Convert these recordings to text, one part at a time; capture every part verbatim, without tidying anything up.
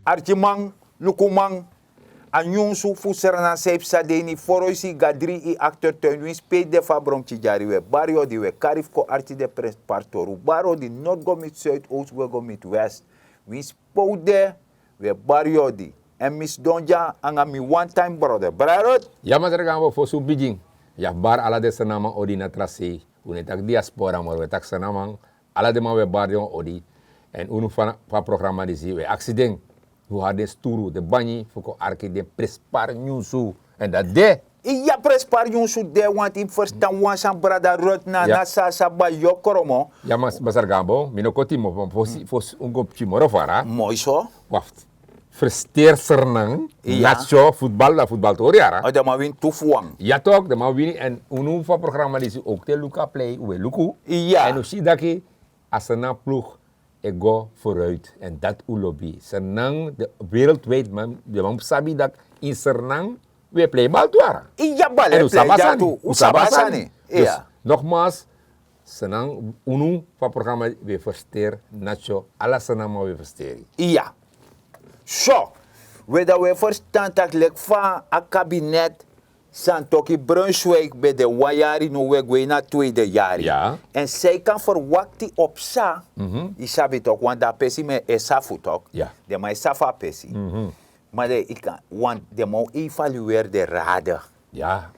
Arkiman, lukuman, a nyunsu fu Sranan san e psa de ini foroisi, gadri, i aktertuin, winsi pe i de fu a bromki dyari, wi e bari yu odi, wi e kari fu kon arki den prenspari tori, un bari odi, nord go miti suid, oost wi e go miti west. Winsi pe un de, wi e bari yu odi. Èn mi sidon dya nanga mi one time brother, brother. Ya masra Gambo, fosi un bigin, ya fu bari ala den Srananman odi na tra sei. Un no e taki diaspora, ma wi e taki Srananman. Ala den man wi e bari den wan odi. Èn unu fu a programa disi wi e aksi den, fu hari den sturu, den banyi fu kon arki den prenspari nyunsu. Èn dati de. Iya, prenspari nyunsu de, want yu mus ferstan wan sani, brada Ruth, na na sasa bayokromo. Ya masra Gambo, mi no koti mo fosi, fosi un go pikin moro fara. Moi so. Wacht. Frusteri Sranan, na so futbal, na futbaltori yara. O, den man wini tu fu wan. Ya tok, den man wini, èn unu fu a programa disi ook te luku a plei, un e luku. Iya. Èn un si daki a Sranan ploeg e go vooruit. Èn dati un lobi. Sranan, de wereldwijd, man, den man mus sabi daki ini Sranan wi e plei bal tu yara. Iya, bal e plei dya tu, un sabi a sani. Dus, nogmaals, Sranan, unu fu a programa wi e frusteri, na so ala Srananman wi e frusteri. Iya. So, we dan wi e ferstan taki leki fa a kabinet Santokhi Brunswijk ben de wan yari, now wi e gwe ini a tweede yari. Ya. Èn san yu kan verwakti op psa, yu sabi tok, want dan a pesi mi e safu tok. Ya. Den man e safu a pesi. Ma den, yu kan, want den man o evalueri den raad. Ya.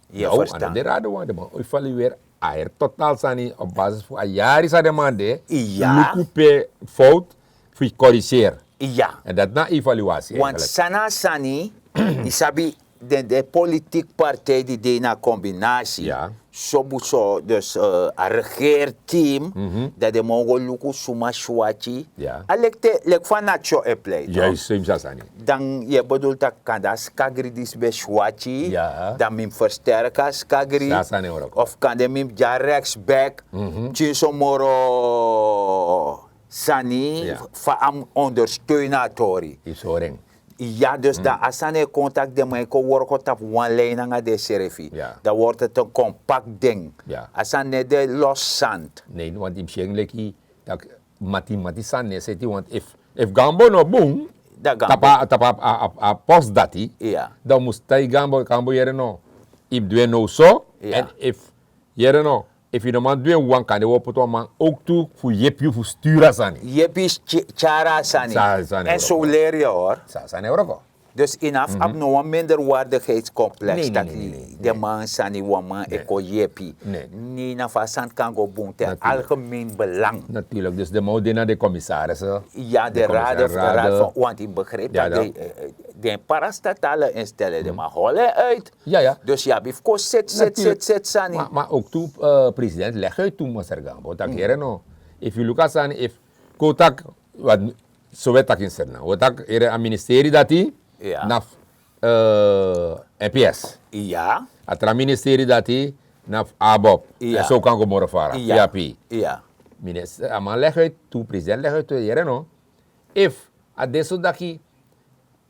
Yu e ferstan. Den raad, want den man o evalueri a heri totaal sani op basis fu a yari san den man de. Iya. Luku pe fout fu yu corrigeer. Iya. Èn dati na evaluatie eigenlijk. Want san na a sani, yu sabi, den, den politiek partij di de ini a combinatie. Ya. Sobu so, dus, eh, a regeerteam, dan den man o go luku suma swaki. Ya. A leki te, leki fa Nacho e plei, tok? Juist, so yu mus a sani. Dan yu e bedoel taki kande a skagri disi ben swaki, ya, dan mi mus versterki a skagri. Sa sani wroko. Of kande mi mus gi a rechtsback, pikin so moro sani, ya, fa a mus ondersteun a tori. Yu sori en. Ya, dus dan a sani e kon taki den man e kon wroko tapu wan lijn nanga densrefi. Ya. Dan wordt het een compact ding. Ya. A sani no e de los zand. Nee, want yu mus si en leki taki mati mati sani no e seti, want efu, efu Gambo no bun, dan Gambo tapu a, tapu a, a, a, a post dati, ya, dan un mus taigi Gambo, Gambo yere no, yu mus du en now so, ya, èn efu, yere no, efu yu no man du en wan, kande wi o poti wan man ook tu fu yepi yu fu sturu a sani. Yepi yu sti-, tyari a sani. Sa sani wroko. Èn so un leri yu, hoor. Sa sani wroko. Dus yu no abi no wan minderwaardigheidscomplex, nee, nee, taki nee, nee, den man sani wan man e kon yepi. Nee. Nee, na fu a sani kan go bun te. Natuurlijk. Algemeen belang. Natuurlijk, dus den man o de na den commissaris. Ya, den raad, raad van, want yu begrijp dat den, eh, eh, den parastatale instelling, den man holi uit. Ya, ya. Dus yu abi fu kon seti, seti, seti, seti sani. Maar, maar ook tu, eh, president leg uit tu, masra Gambo, taki yere no. Efu yu luku a sani, efu kon taki, wat, so wi e taki ini Sranan. Wi e taki yere a ministerie dati, ya, na fu, eh, N P S. Ya. A tra ministerie dati na fu ABOP. Ya. Èn so kan go moro fara. Ya. P A P. Ya. Minister, a man leg uit tu, president leg uit tu, yere no. Efu a de so taki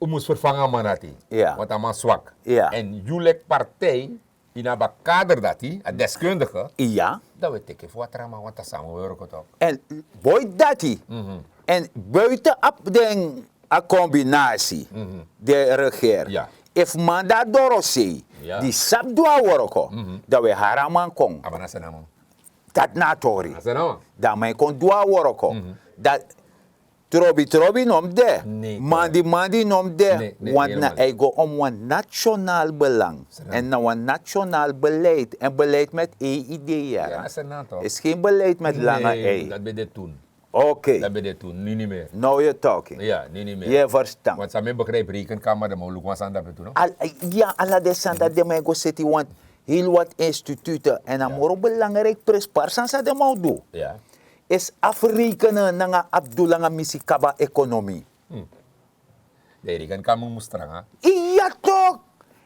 un mus vervangen a man dati. Ya. Want a man swak. Ya. Èn yu leki partij, yu no abi a kader dati, a deskundige. Ya. Dan wi e teki fu wan tra man, want a sani o wroko tok. Èn boiti dati. Mhm. Èn buiten a, den a combinatie, den regeer. Ya. Efu man de na dorosei, ya, di sabi du a wroko, mhm, dan wi e hari a man kon. A man na Sranan man. Dati na a tori. A Sranan man. Dan a man e kon du a wroko. Mhm. Dan trobi trobi no mus de. Nee, mandi mandi no mus de. Nee, nee, want na, a e go om wan nationaal belang. Sranan. Èn na wan nationaal beleid. Èn beleid met één idee, ya. Ya, na Sranan tok. Is geen beleid met lange ei. Nee, dat ben de toen. Oké. Dat ben de toen, nu niet meer. Now you're talking. Ja, nu niet meer. Yu e ferstan. Want san mi e begrijp, Rekenkamer, den man o luku wan sani dape tu, no? Al-, ya, ala den sani dati den man e go seti, want heel wat instituten, èn a moro belangrijk prenspari sani san den man o du, ya, is afrekenen nanga a bedoel nanga misi kaba economie. Hmm. Den Rekenkamer mus tranga. Ya tok.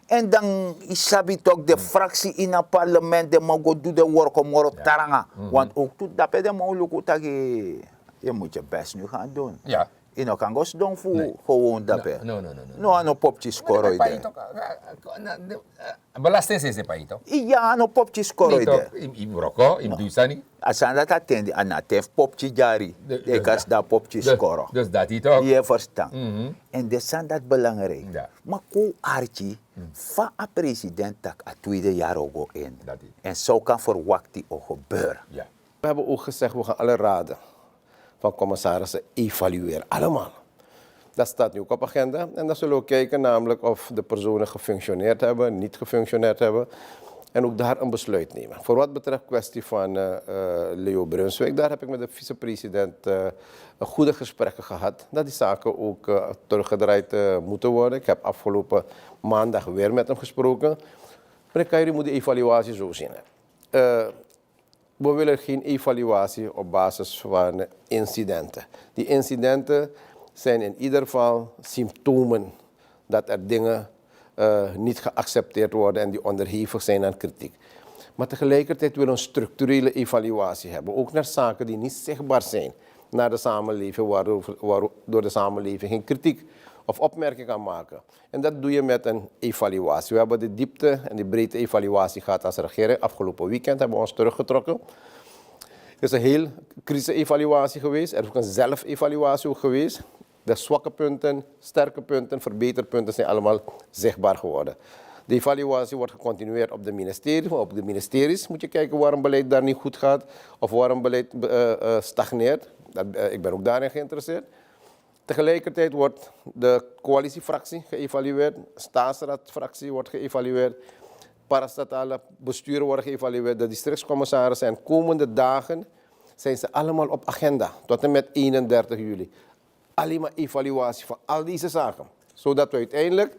Èn dan yu sabi tok, den fraksi ini a parlement, den man go du den wroko moro tranga. Mhm. Want ook tu dape den man o luku taki, yu moet je best nu gaan doen. Ya. yu no kan go sidon fu gewoon dape. No, a no popki skoro yu de. Belasting sese pai tok. Iya, a no popki skoro yu de. Yu broko, yu mus du sani. A sani dati a ten di a na ten fu popki dyari. Den kasi dan popki skoro. Dus dati tok. Yu e ferstan. En den sani dati belangrijk. Ma kon arki fa a president taki a tweede yari o go in. En san wi kan verwakti o gebeur. We hebben ook gezegd, we gaan alle raden van commissarissen evalueren. Allemaal. Dat staat nu ook op agenda. En dan zullen we kijken namelijk of de personen gefunctioneerd hebben, niet gefunctioneerd hebben. En ook daar een besluit nemen. Voor wat betreft kwestie van eh, eh, Leo Brunswijk, daar heb ik met de vicepresident eh, een goede gesprekken gehad. Dat die zaken ook eh, teruggedraaid eh, moeten worden. Ik heb afgelopen maandag weer met hem gesproken. Meneer Kairi, moet die evaluatie zo zien. Hè. Eh, we willen geen evaluatie op basis van incidenten. Die incidenten zijn in ieder geval symptomen dat er dingen eh, niet geaccepteerd worden en die onderhevig zijn aan kritiek. Maar tegelijkertijd willen we een structurele evaluatie hebben, ook naar zaken die niet zichtbaar zijn naar de samenleving, waardoor, waardoor de samenleving geen kritiek of opmerking kan maken. En dat doe je met een evaluatie. We hebben de diepte en de breedte evaluatie gehad als regering. Afgelopen weekend hebben we ons teruggetrokken. Er is een heel crisis-evaluatie geweest. Er is ook een zelf-evaluatie ook geweest. De zwakke punten, sterke punten, verbeterpunten zijn allemaal zichtbaar geworden. De evaluatie wordt gecontinueerd op de ministeries. Op de ministeries moet je kijken waarom beleid daar niet goed gaat of waarom beleid eh, eh, stagneert. Dat, eh, ik ben ook daarin geïnteresseerd. Tegelijkertijd wordt de coalitiefractie geëvalueerd, de staatseraadsfractie wordt geëvalueerd, parastatale besturen worden geëvalueerd, de districtscommissarissen. En komende dagen zijn ze allemaal op agenda, tot en met eenendertig juli. Alleen maar evaluatie van al deze zaken, zodat we uiteindelijk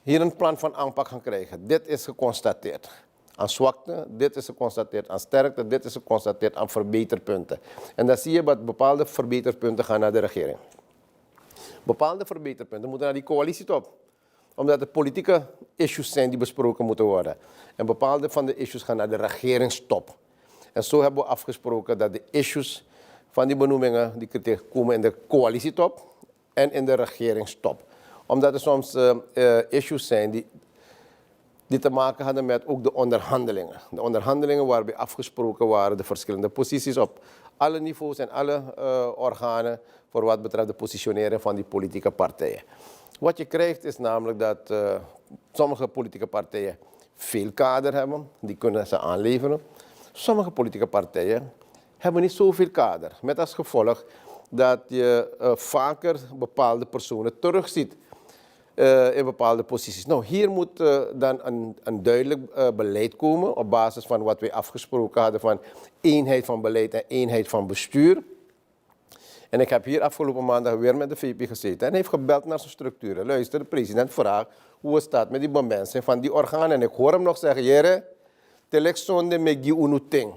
hier een plan van aanpak gaan krijgen. Dit is geconstateerd aan zwakte, dit is geconstateerd aan sterkte, dit is geconstateerd aan verbeterpunten. En dan zie je dat bepaalde verbeterpunten gaan naar de regering. Bepaalde verbeterpunten moeten naar die coalitietop. Omdat er politieke issues zijn die besproken moeten worden. En bepaalde van de issues gaan naar de regeringstop. En zo hebben we afgesproken dat de issues van die benoemingen, die kritiek, komen in de coalitietop en in de regeringstop. Omdat er soms eh, eh, issues zijn die, die te maken hadden met ook de onderhandelingen. De onderhandelingen waarbij afgesproken waren de verschillende posities op alle niveaus en alle eh, organen voor wat betreft de positionering van die politieke partijen. Wat je krijgt is namelijk dat eh, sommige politieke partijen veel kader hebben, die kunnen ze aanleveren. Sommige politieke partijen hebben niet zoveel kader. Met als gevolg dat je eh, vaker bepaalde personen terugziet eh, in bepaalde posities. Nou, hier moet eh, dan een, een duidelijk eh, beleid komen op basis van wat wij afgesproken hadden van eenheid van beleid en eenheid van bestuur. En ik heb hier afgelopen maandag weer met de V P gezeten. En hij heeft gebeld naar zijn structuren. Luister, de president vraagt hoe het staat met die bemensing van die organen. En ik hoor hem nog zeggen, here, te leki sonde mi e gi unu ten.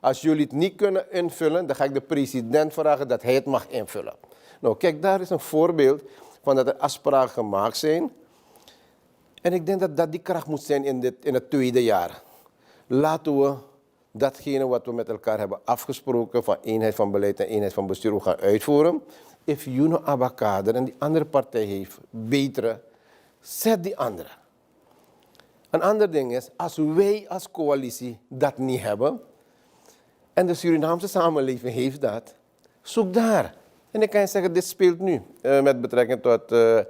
Als jullie het niet kunnen invullen, dan ga ik de president vragen dat hij het mag invullen. Nou, kijk, daar is een voorbeeld van dat er afspraken gemaakt zijn. En ik denk dat dat die kracht moet zijn in, dit, in het tweede jaar. Laten we datgene wat we met elkaar hebben afgesproken van eenheid van beleid en eenheid van bestuur, we gaan uitvoeren. If you no abi a kader en die andere partij heeft betere, zet die andere. Een ander ding is, als wij als coalitie dat niet hebben, en de Surinaamse samenleving heeft dat, zoek daar. En ik kan je zeggen, dit speelt nu eh, met betrekking tot eh, eh,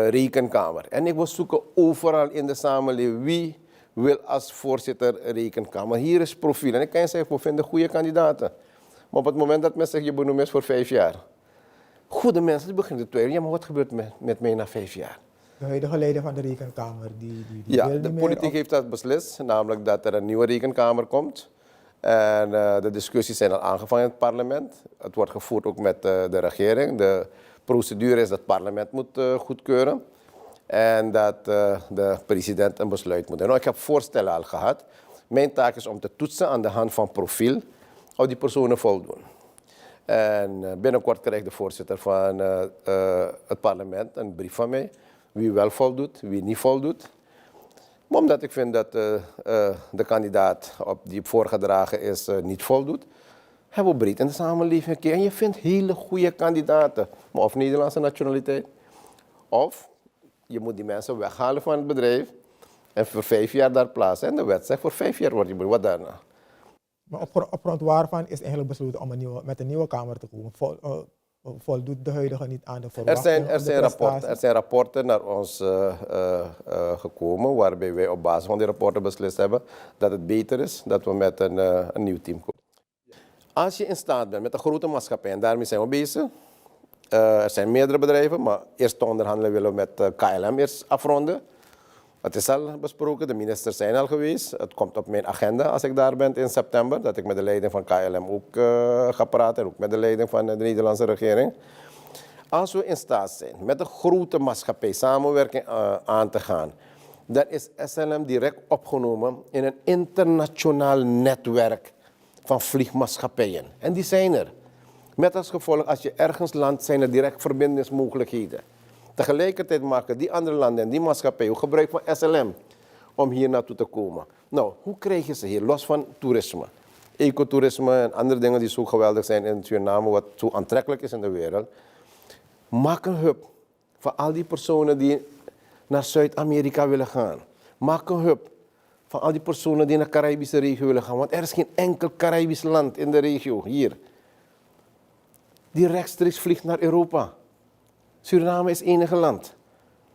rekenkamer. En ik wil zoeken overal in de samenleving wie wil als voorzitter rekenkamer. Hier is profiel. En ik kan je zeggen, we vinden goede kandidaten. Maar op het moment dat men zegt, je benoem is voor vijf jaar. Goede mensen die beginnen te twijfelen. Ja, maar wat gebeurt met, met mij na vijf jaar? De huidige leider van de rekenkamer, die, die, die Ja, wil de niet meer politiek op- heeft dat beslist, namelijk dat er een nieuwe rekenkamer komt. En eh, de discussies zijn al aangevangen in het parlement. Het wordt gevoerd ook met eh, de regering. De procedure is dat het parlement moet eh, goedkeuren. En dat eh, de president een besluit moet nemen. Nou, ik heb voorstellen al gehad. Mijn taak is om te toetsen aan de hand van profiel of die personen voldoen. En eh, binnenkort krijgt de voorzitter van eh, eh, het parlement een brief van mij. Wie wel voldoet, wie niet voldoet. Maar omdat ik vind dat eh, eh, de kandidaat op, die voorgedragen is eh, niet voldoet, Hebben we breed in de samenleving gekeken. En je vindt hele goede kandidaten, maar of Nederlandse nationaliteit, of je moet die mensen weghalen van het bedrijf en voor vijf jaar daar plaatsen. En de wet zegt: voor vijf jaar word je beroep. Wat daarna? Maar op, gro- op grond waarvan is eigenlijk besloten om een nieuwe, met een nieuwe Kamer te komen? Vol- eh, voldoet de huidige niet aan de verwachtingen? Er zijn, er zijn rapporten naar ons uh, uh, uh, gekomen, waarbij wij op basis van die rapporten beslist hebben dat het beter is dat we met een, uh, een nieuw team komen. Als je in staat bent met een grote maatschappij, en daarmee zijn we bezig. Uh, er zijn meerdere bedrijven, maar eerst te onderhandelen willen we met uh, K L M eerst afronden. Het is al besproken, de ministers zijn al geweest. Het komt op mijn agenda als ik daar ben in september, dat ik met de leiding van K L M ook uh, ga praten en ook met de leiding van de Nederlandse regering. Als we in staat zijn met een grote maatschappij samenwerking uh, aan te gaan, dan is S L M direct opgenomen in een internationaal netwerk van vliegmaatschappijen. En die zijn er. Met als gevolg, als je ergens landt, zijn er direct verbindingsmogelijkheden. Tegelijkertijd maken die andere landen en die maatschappij ook gebruik van S L M om hier naartoe te komen. Nou, hoe krijg je ze hier los van toerisme? Ecotourisme en andere dingen die zo geweldig zijn in Suriname, wat zo aantrekkelijk is in de wereld. Maak een hub voor al die personen die naar Zuid-Amerika willen gaan. Maak een hub voor al die personen die naar de Caribische regio willen gaan. Want er is geen enkel Caribisch land in de regio hier die rechtstreeks vliegt naar Europa. Suriname is het enige land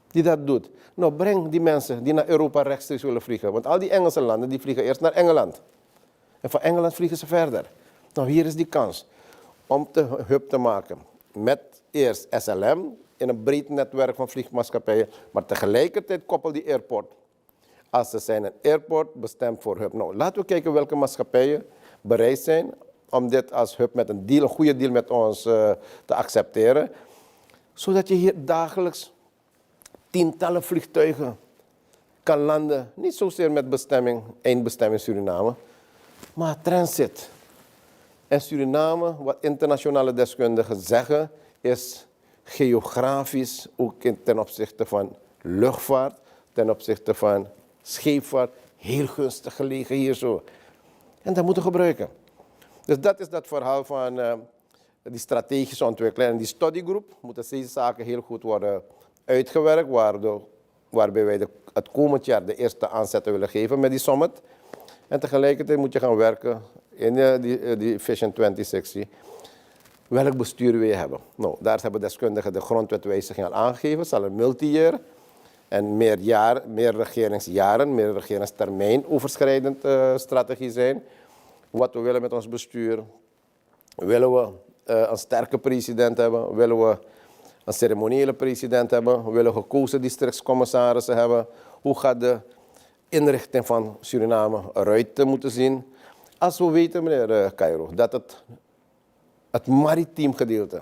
die dat doet. Nou, breng die mensen die naar Europa rechtstreeks willen vliegen. Want al die Engelse landen die vliegen eerst naar Engeland. En van Engeland vliegen ze verder. Nou, hier is die kans om de hub te maken met eerst S L M in een breed netwerk van vliegmaatschappijen, maar tegelijkertijd koppel die airport. Als ze zijn een airport bestemd voor hub. Nou, laten we kijken welke maatschappijen bereid zijn om dit als hub met een deal, een goede deal met ons uh, te accepteren. Zodat je hier dagelijks tientallen vliegtuigen kan landen. Niet zozeer met bestemming, eindbestemming Suriname, maar transit. En Suriname, wat internationale deskundigen zeggen, is geografisch ook in, ten opzichte van luchtvaart, ten opzichte van scheepvaart, heel gunstig gelegen hier zo. En dat moeten we gebruiken. Dus dat is dat verhaal van uh, die strategische ontwikkeling. En die studiegroup moeten deze zaken heel goed worden uitgewerkt, waardoor, waarbij wij de, het komend jaar de eerste aanzetten willen geven met die summit. En tegelijkertijd moet je gaan werken in uh, die, uh, die Vision twintig zestig. Welk bestuur wil je hebben? Nou, daar hebben deskundigen de grondwetwijziging al aangegeven. Het zal een multijaar en meer, jaar, meer regeringsjaren, meer regeringstermijn overschrijdend uh, strategie zijn. Wat we willen met ons bestuur. Willen we uh, een sterke president hebben? Willen we een ceremoniële president hebben? Willen we gekozen districtscommissarissen hebben? Hoe gaat de inrichting van Suriname eruit moeten zien? Als we weten, meneer uh, Cairo, dat het, het maritiem gedeelte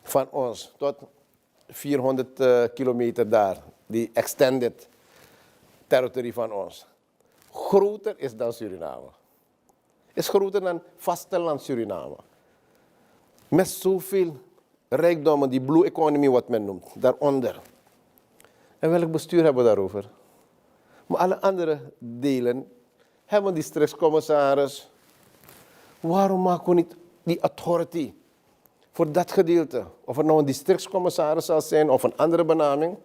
van ons tot vierhonderd uh, kilometer daar, die extended territory van ons, groter is dan Suriname. Is groter dan vasteland Suriname. Met zoveel rijkdommen, die blue economy wat men noemt, daaronder. En welk bestuur hebben we daarover? Maar alle andere delen hebben districtscommissaris. Waarom maken we niet die authority voor dat gedeelte, of het nou een districtscommissaris zal zijn of een andere benaming,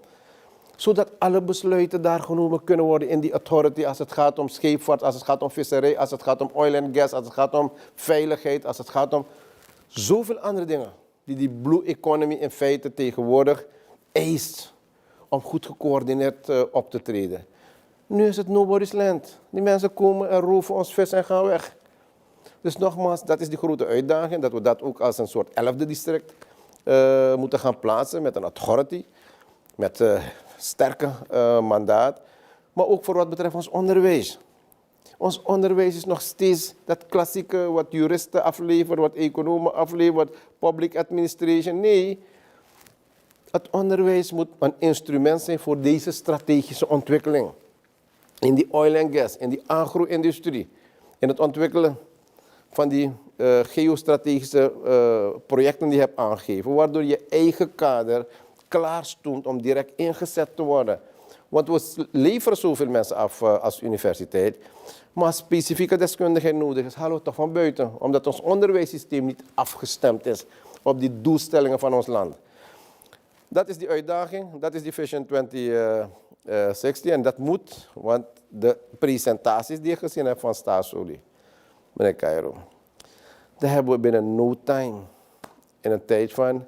zodat alle besluiten daar genomen kunnen worden in die authority als het gaat om scheepvaart, als het gaat om visserij, als het gaat om oil and gas, als het gaat om veiligheid, als het gaat om zoveel andere dingen die die blue economy in feite tegenwoordig eist om goed gecoördineerd uh, op te treden. Nu is het nobody's land. Die mensen komen en roven ons vis en gaan weg. Dus nogmaals, dat is die grote uitdaging, dat we dat ook als een soort elfde district uh, moeten gaan plaatsen met een authority, met uh, sterke uh, mandaat. Maar ook voor wat betreft ons onderwijs. Ons onderwijs is nog steeds dat klassieke wat juristen afleveren, wat economen afleveren, wat public administration. Nee, het onderwijs moet een instrument zijn voor deze strategische ontwikkeling. In die oil and gas, in die agro-industrie, in het ontwikkelen van die uh, geostrategische uh, projecten die je hebt aangegeven, waardoor je eigen kader klaarstond om direct ingezet te worden. Want we leveren zoveel mensen af als universiteit, maar specifieke deskundigheid nodig is, halen we toch van buiten, omdat ons onderwijssysteem niet afgestemd is op die doelstellingen van ons land. Dat is die uitdaging, dat is die Vision twintig zestig en dat moet, want de presentaties die je gezien hebt van Staatsolie, meneer Cairo, daar hebben we binnen no time, in een tijd van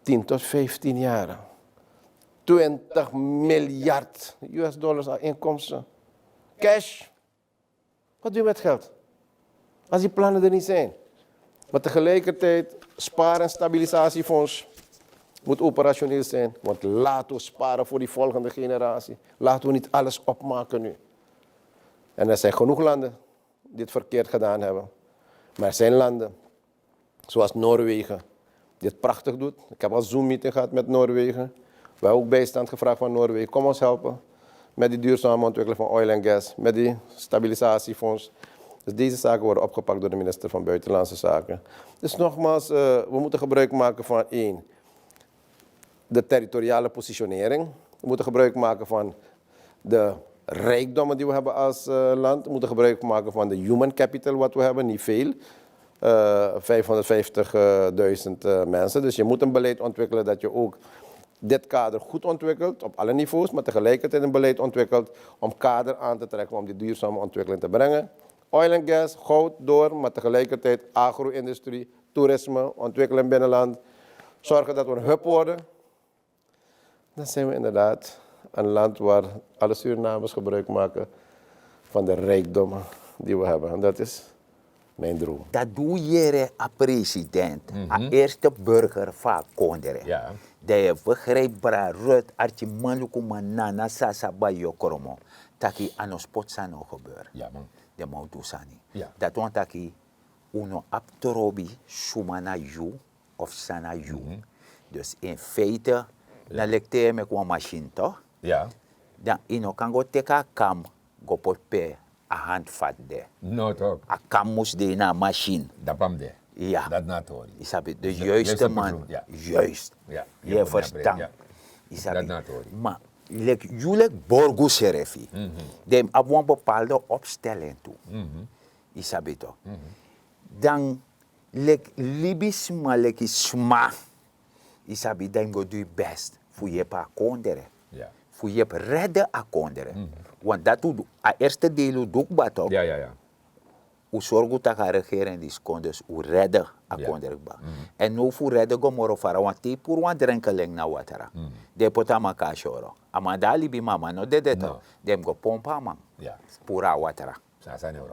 tien tot vijftien jaar, twintig miljard U S dollars aan inkomsten. Cash. Wat doe je met geld? Als die plannen er niet zijn. Maar tegelijkertijd, spaar- en stabilisatiefonds moet operationeel zijn. Want laten we sparen voor die volgende generatie. Laten we niet alles opmaken nu. En er zijn genoeg landen die het verkeerd gedaan hebben. Maar er zijn landen zoals Noorwegen, die het prachtig doet. Ik heb al Zoom-meeting gehad met Noorwegen. We hebben ook bijstand gevraagd van Noorwegen. Kom ons helpen met die duurzame ontwikkeling van oil en gas, met die stabilisatiefonds. Dus deze zaken worden opgepakt door de minister van Buitenlandse Zaken. Dus nogmaals, eh, we moeten gebruik maken van één, de territoriale positionering. We moeten gebruik maken van de rijkdommen die we hebben als eh, land. We moeten gebruik maken van de human capital wat we hebben, niet veel. Eh, vijfhonderdvijftigduizend eh, mensen. Dus je moet een beleid ontwikkelen dat je ook dit kader goed ontwikkelt op alle niveaus, maar tegelijkertijd een beleid ontwikkelt om kader aan te trekken om die duurzame ontwikkeling te brengen. Oil en gas, goud, door, maar tegelijkertijd agro-industrie, toerisme, ontwikkeling binnenland. Zorgen dat we een hub worden. Dan zijn we inderdaad een land waar alle Surinamers gebruik maken van de rijkdommen die we hebben. En dat is mijn droom. Dat doe yere a president, a eerste burger van a kondre. Dan je begrijp bra Rut, Archiman Lukuma, Nana Sasa Bayokromo, taki a no spot sani o gebeur. Den man o du sani. Dat wan taki un no abi trobi suma na yu of san na yu. Dus in feite, na leki te yu e meki wan masin toch, dan yu no kan go teki a kam go poti pe a handvat de. A kam mus de ini a masin. Dapu a mus de. Ya. Dati na a tori. Yu sabi de juiste man. Juist. Yu e ferstan. Yu sabi. Ma leki yu leki borgu srefi, den mus abi wan bepaalde opstelling tu. Yu sabi toch. Dan leki libisma, leki sma, yu sabi, dan yu mus go du yu best fu yepi a kondre, fu yepi rede a kondre. Want dati un du, a eerste deel un du kba tok. Un sorgu tak' a regering disi kon, dus un rede a kondre kba. Èn now fu rede go moro fara, want te yu puru wan drenkeling na watra, den e poti a man kon na syoro. A man de a libi, ma a man no dede tok. Den mus go pompu a man, puru a watra,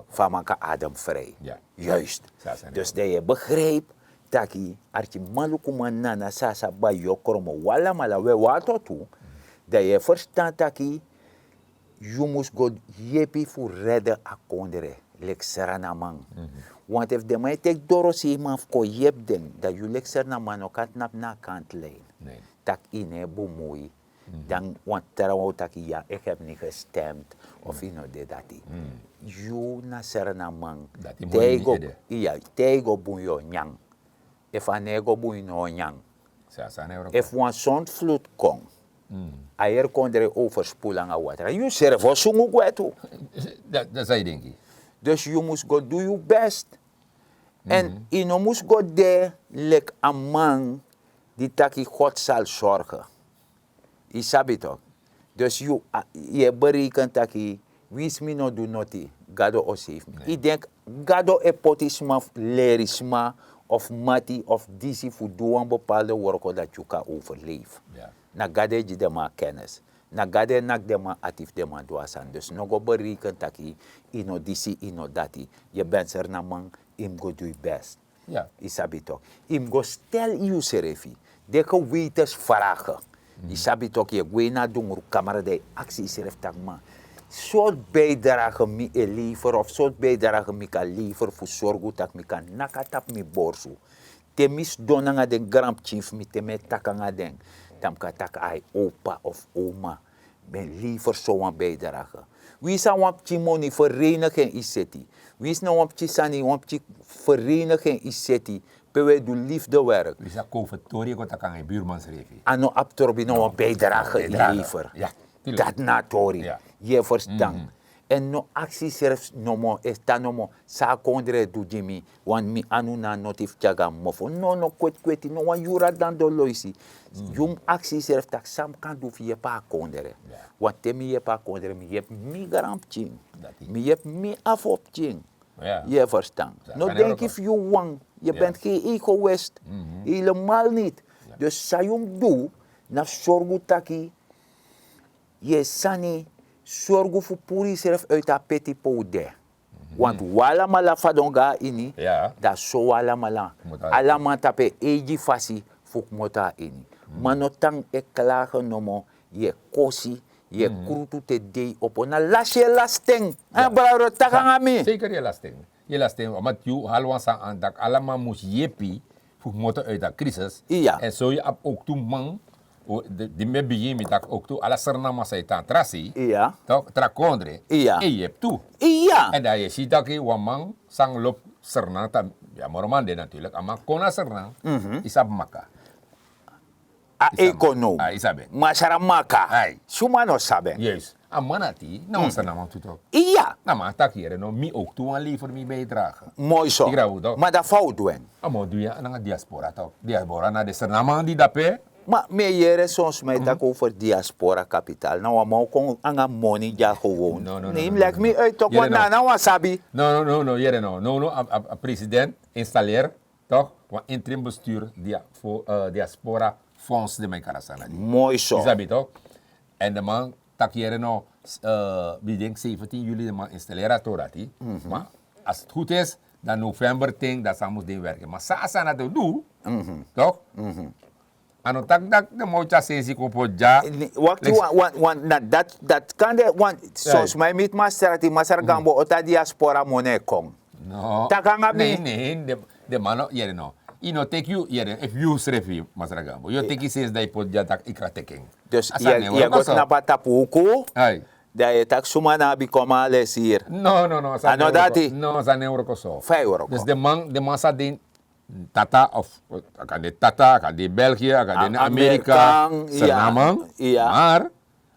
fu a man kan adem vrij. Juist. Dus dan yu e begrijp taki Archiman Lukuma, Nana Sasa Bayokromo, un alamala, un e wato tu. Dan yu e ferstan taki yu mus go yepi fu rede a kondre leki Sranan man. Want efu den man e teki dorosei man fu kon yepi den, dan yu leki Sranan man no kan tnapu na a kantlijn. Tak' yu no e bun moi. Dan wan tra wan o taki ya, ik heb niet gestemd of yu no de dati. Yu na Sranan man, te yu go bun yu o nyan. Efu a no e go bun yu no o nyan. Efu wan zondvloed kon, a heri kondre e overspoel nanga watra, yu srefi o sungu gwe tu. Dati san yu denki. Dus yu mus go du yu best. Èn yu no mus go de leki a man di taki God zal zorgen. Yu sabi tok. Dus yu e bereken taki, winsi mi no du noti, Gado o sefi mi. Yu denki Gado e poti sma, fu leri sma, of mati of disi fu du wan bepaalde worko dati yu kan overleef? Na Gado e gi den man a kennis. Na Gado e naki den man ati fu den man du a sani. Dus no go bereken taki yu no disi, yu no dati. Yu ben Sranan man, yu mus go du yu best. Yu sabi tok. Yu mus go stel yu srefi den gewetensvragen. Yu sabi tok, yu e gwe na dungru kamera, dan yu aksi yu srefi taki, ma sortu bijdrage mi e lever, of sortu bijdrage mi kan lever fu sorgu tak' mi kan naki a tapu mi borsu. Te mi sidon nanga den granpikin fu mi, te mi e taki nanga den, dan mi kan taki, ai, opa of oma, mi e lever so wan bijdrage. Winsi a wan pikin moni, verenigen yu seti. Winsi na wan pikin sani, wan pikin, verenigen yu seti, pe wi e du liefdewerk. Winsi a kon fu tori, yu kon taki nanga yu buurman srefi. A no abi trobi na wan bijdrage yu lever. Dati na a tori. Yu e ferstan? Èn no aksi yusrefi nomo, e tan nomo san a kondre e du gi mi. Wan mi anu na a noti fu tyari go na mofo. No no kweti kweti no wan yuru a dan doloisi. Yu mus aksi yusrefi tak' san mi kan du fu yepi a kondre. Wan te mi yepi a kondre mi yepi mi granpikin, mi yepi mi afo pikin. Yu e ferstan? No denki fu yu wan. Yu bent gen egoist. Helemal niti. Dus san yu mus du, na fu sorgu taki yu e sani, sorgu fu puru yusrefi uiti a peti pe un de. Want un alamala fadon go na ini, dan so un alamala, ala man tapu en eigi fasi fu kmoto na ini. Ma no tan e klage nomo. Yu e kosi, yu e krutu te dei opo na lasi yu e lasi ten. Brado taki nanga mi. Sekeri yu e lasi ten. Yu e lasi ten, omdat yu hali wan sani an tak' ala man mus yepi fu kmoto uiti a krisis. Èn so yu abi owktu man, di mi e bigin mi taki owktu ala sernanman san e tan na tra sei, tra kondre e yepi tu. Èn dan yu e si taki wan man san lobi sernan tan, ya moro man de naturlik a man kon na sernan. Yu sabi maka. A ekonomi, masra maka. Suma no sabi en. A man ati na wan sanaman tu tok. Iya. Na man taki yere no mi owktu wan lever mi bijdrage. Moi so. Ma dan fa un du en? A man o du ya nanga diaspora tok. Diaspora na den sanaman di dape. Ma mi e yere son sma e taki over diaspora kapital na wan man o kon nanga moni di a gewon. Ne yu mus leki mi uit tok wan na na wan sabi. No no no yere no no no a president installeer tok wan interim bestuur diaspora fonds de man e kari a sani na di. Moi so. Yu sabi tok. Èn den man taki yere no, mi denki sefentin yuli den man installeri a tori dati. Ma as het goed is dan november ten dan san mus de in werking ma san a sani dati o du. Tok. A no taki dati den man o tyari sensi kon poti dya. Wakti wan na dati kande wan son sma e miti masra dati masra gambo o tan diaspora moni e kon. Taki nanga mi. Den man no yere no. Yu no teki yu yere efu yu srefi masra gambo yu o teki sensi dan yu poti dya tak' yu kan teki en. Dus yu e go tnapu a tapu uku. Dan yu e taki suma na abi kon man a lesi hiri. No no no a no dati. No a sani no e wroko so. Fa yu wroko? Dus den man den man sa de ini tata of a kan de tata a kan de ini belgia a kan de ini amerika. Sanaman. Mar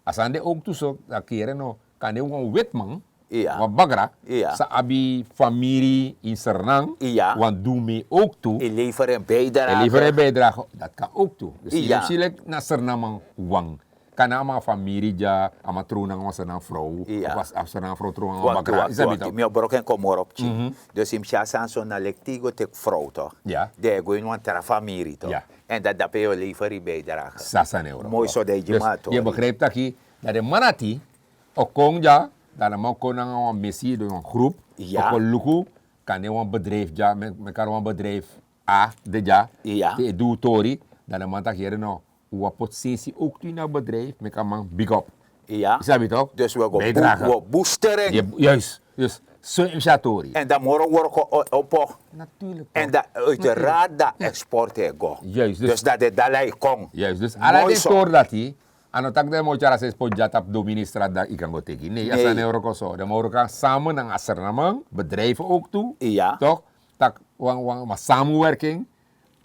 a sani de owktu so tak' yere no kan de wan wetiman, wan bagra, san abi famiri ini sernan, wan du mi owktu. E lever en bijdrage. Dati kan owktu. Dus yu no mus si leki na sernaman wan. Kan na a man famiri dya a man trow nanga wan sernan frow of a sernan frow trow nanga wan bagra. Mi o broko en kon moro pikin. Dus yu mus si a sani so na leki te yu go teki frow tok, dan yu e go ini wan tra famiri tok. Èn dati dape yu o lever yu bijdrage. Moi so dan yu gi mi a tori. Yu e begripi taki dan den man ati o kon dya, dan den man o kon nanga wan mesi den wan grup o kon luku. Kande wan bedrijf dya mi e kari wan bedrijf a de dya, te e du un tori. Dan den man taki yere no, un wani poti sensi owktu ini a bedrijf meki a man bigi op. Yu sabi tok? Dus wi o go booster en. Juist. So yu mus si a tori. Èn dan moro wroko opo. Èn dan uiteraard dan export e go. Dus dan den dala e kon. Dus ala den tori dati. A no taki den man o tyari a sensi poti dya tapu domini strati dan yu kan go teki nei a sani e wroko so den man wroko nanga sama nanga a sernaman bedrijfe owktu. Tok? Tak' wan wan wan samenwerking.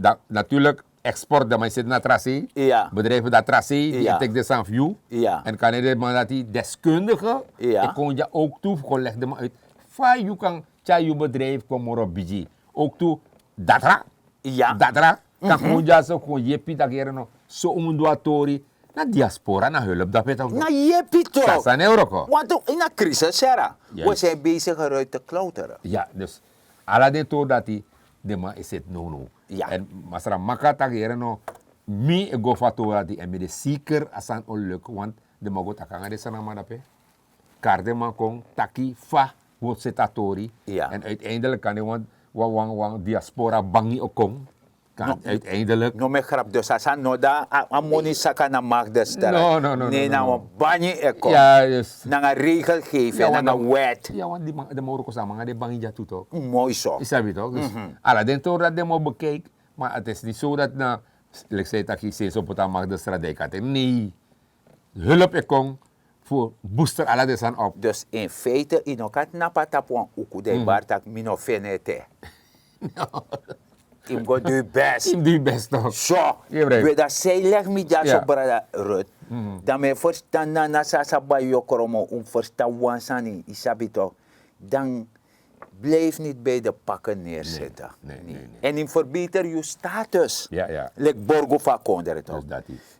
Dan natuurlik export dan man yu seti na tra sei. Bedrijfe dan tra sei di e teki den sani fu yu. Èn kan ne den man dati deskundige e kon dya owktu fu kon legi den man uit fa yu kan tyari yu bedrijfe kon moro bigi. Owktu datra datra kan kon dya so kon yepi tak' yere no. So un mus du a tori. Na diaspora na hulp dape tok. Na yepi tok. Sani e wroko. Wantu ini a krisis sera wi e si en besige ruit te klauteren. Ya dus ala den tori dati den man e seti nownow. Èn masra maka taki yere no. Mi e go fu a tori dati èn mi de seker a sani o luk want den man go taki nanga den sani a man dape. Kari den man kon taki fa wi o seti a tori. Èn uiteindelik kan den wan wan wan diaspora bangi o kon. Kan uiteindelik. No mi e grapu dus a sani no dan a moni saka na makdestra. Ne na wan bangi e kon nanga regelgeving nanga wet. Ya want di man wroko sama nanga den bangi dya tu tok. Moi so. Yu sabi tok. Ala den tori dati den man o bekijki. Ma a tesi ni so dati na leki san yu taki sensi o poti a makdestra dan yu kan teki nei. Hulp e kon fu booster ala den sani op. Dus in feite yu no kan tnapu a tapu wan uku dan yu bari tak' mi no feni ete. Yu mus go du yu best. Yu mus du yu best tok. So. Yu e brai. We dan san yu legi mi dyaso brada rut. Dan mi e ferstan nana san a sa bai yu o kromo un ferstan wan sani yu sabi tok. Dan blijf niti bij de pakken neersete. En yu verbeter yu status. Leki borgu fu a kondre tok.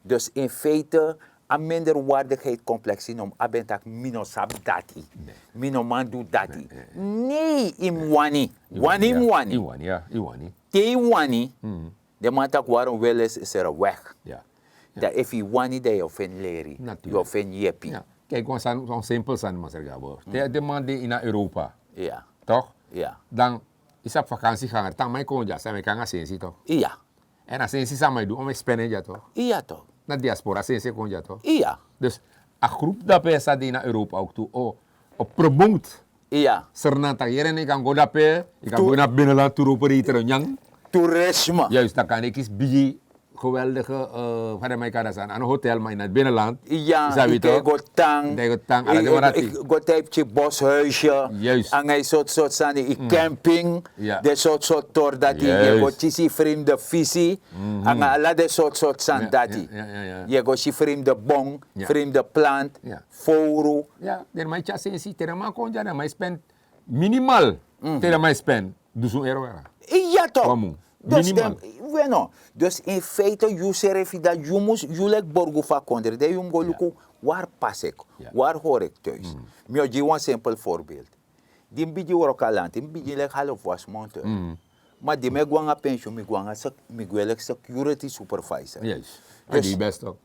Dus in feite a minderwaardigheidscomplex yu no mus abi en taki mi no sabi dati. Mi no man du dati. Nei, yu mus wani. Wani yu mus wani. Te yu wani, den man taki wari un weles is er weg. Dan efu yu wani dan yu o feni leri, yu o feni yepi. Kijk wan sani wan simpel sani masra gabo te den man de ini a europa, tok? Dan yu sabi vakansi ganga tan man yu kon dya san yu e kon nanga sensi tok? Iya. En a sensi san man yu du om e spene dya tok? Iya tok. Na diaspora sensi e kon dya tok? Iya. Dus a grupu dape san de ini a europa ok tu o promote. Iya. Sernan taki yere ne yu kan go dape, yu kan go ini a bineland turu opereiteren nyan. Toerisme. Juist dan kan yu kisi bigi geweldige, fa den man yu kan dati sani a no hotel ma ini a bineland. Yu sabi tok? Go tan. Go tan ala den man dati. Go type type boshuisye. Nanga yu sortu sortu sani yu camping. Den sortu sortu tori dati yu e go kisi yu fremde fisi. Nanga ala den sortu sortu sani dati. Yu e go si fremde bon, fremde plant, fowru. Den man e tyari sensi te den man kon dya den man e spend minimal. Te den man e spend dusun ero wara. Iya tok. Dus den, weno, dus in feite yu srefi dati yu mus yu leki borgu fu a kondre dan yu mus go luku. Wari pasi eki, wari hori eki tuis. Mi o gi yu wan simpel voorbeeld. Di mi bigin wroko a lanti mi bigin leki half wasi monteur. Ma di mi e go nanga pensioen mi go nanga sek mi go e leki security supervisor.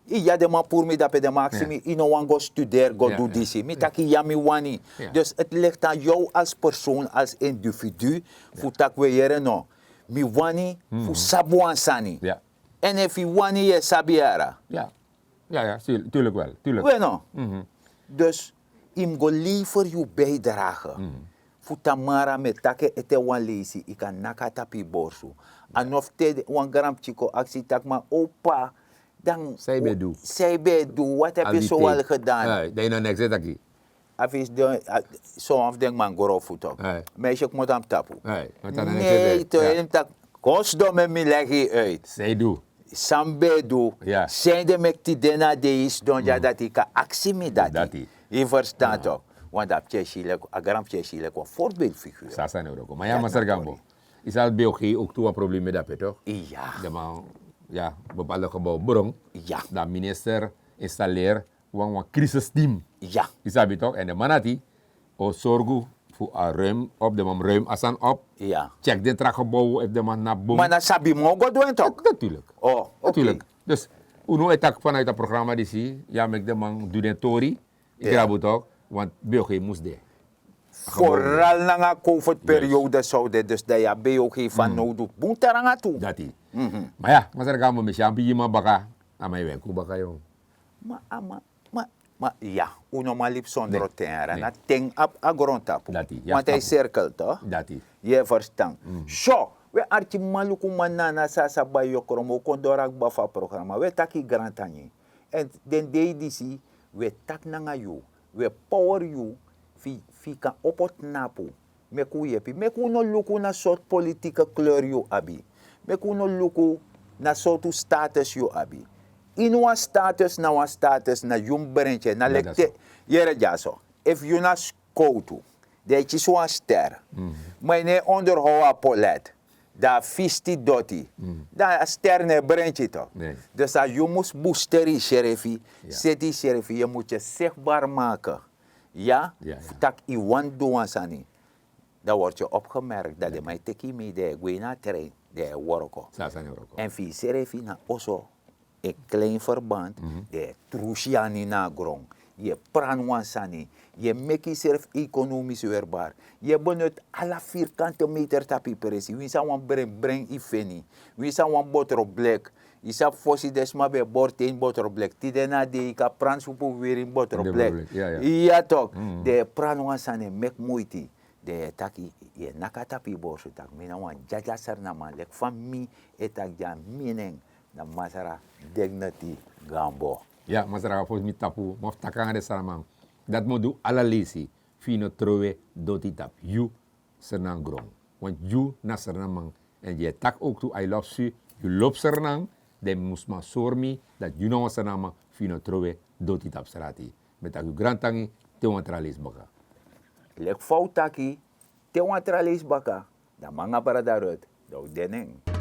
Iya den man puru mi dape den man aksi mi yu no wani go studeri go du disi mi taki ya mi wani. Dus eti leki tan yow als persoon als individu fu taki we yere no, mi wani fu sabi wan sani. Èn efu yu wani yu e sabi yara. Ya ya ya. Tulik wel tulik. We no. Dus yu mus go lever yu bijdrage. Fu tamara mi e taki en ete wan leisi yu kan naki a tapu yu borsu. A no fu te wan granpikin kon aksi yu taki ma opa, dan san yu ben e du? San yu ben e du wati abi yu sowal gedan? Dan yu no neks e taki. A fesi den son wan fu den man grofu tok. Meisye kmoto na mi tapu. Nei to yu mus taki kon sidon mi e mi legi yu uit. San yu du? San mi ben e du? San yu de meki tide na dei yu sidon dya dati yu kan aksi mi dati. Yu ferstan tok? Want dan pikin e si yu leki a granpikin e si yu leki wan voorbeeldfiguur. San a sani e wroko ma ya masra gambo. Yu sabi ben o gi yu oktu wan probleme dape tok? Iya. Den man ya bepaalde gebouw bron. Dan minister installeri wan wan crisis team. Yu sabi tok èn den man ati o sorgu fu a ruim op den man mus ruim a sani op. Tyeki den tra gebouw efu den man na bun. Ma na sabi man o go du en tok? Natuurlik. Dus unu e taki vanuit a programma disi ya meki den man du den tori. Yu grabu tok? Want ben o gi yu mus de. Foral nanga covid periode sowde dus dan yu abi ben yu o gi yu fanowdu bun tranga tu. Dati. Ma ya masra gambo mi si a mi bigi man baka. A man e wenku baka yo. Ma a man ma ma ya un no man libi sondro ten yara na ten abi a grontapu. Want a e serkel to? Yu e ferstan? So un e arki maluku man nana san a sa bai yokro ma un kon doro a kba fu a programa un e taki grantangi. Èn den dei disi un e taki nanga yu, un e power yu fu yu kan opo tnapu. Meki un yepi meki un no luku na sortu politike kleur yu abi. Meki un no luku na sortu status yu abi. Ini wan status na wan status na yu mus brenki en na leki te yere dyaso efu yu na skowtu dan e kisi wan ster. Ma yu no e onderhow a polet dan a fisti doti dan a ster no e brenki tok. Dus a yu mus busteri yusrefi seti yusrefi yu e mutu yu sekbari make. Ya fu tak' yu wani du wan sani dan word yu opgemerkt dan den man e teki yu mei den e gwe ini a trein den e worko. Èn fu yusrefi na oso en klein verband den e trusi yu ani na a gron. Yu e prani wan sani yu e meki yusrefi ekonomis werbar. Yu e benut ala virkante meter tapu yu presi winsi a wan brengbrengi yu feni winsi a wan botroblek. Yu sabi fosi den sma ben e bori te ini botroblek tide na a dei yu kan prani supu wiri ini botroblek. Ya tok den e prani wan sani e meki muiti. Den yu e taki yu e naki a tapu yu borsu tak' mi na wan dyadya sernaman leki fa mi e taki gi a mi nen na masra dignity gambo. Ya masra fosi mi tapu ma fu taki nanga den sernaman dati mi o du ala leisi fu yu no trowe doti tapu yu. Sernan gron want yu na sernaman èn yu e taki owktu a yu lobi si yu lobi sernan. dan yu mus man sori mi dati yu na wan sani a man fu yu no trowe doti tapu srati. Mi e taki yu grantangi. Te wan tra leisi baka. Leki fa un taki, te wan tra leisi baka, dan mi nanga brada Ruth, dan un de nen.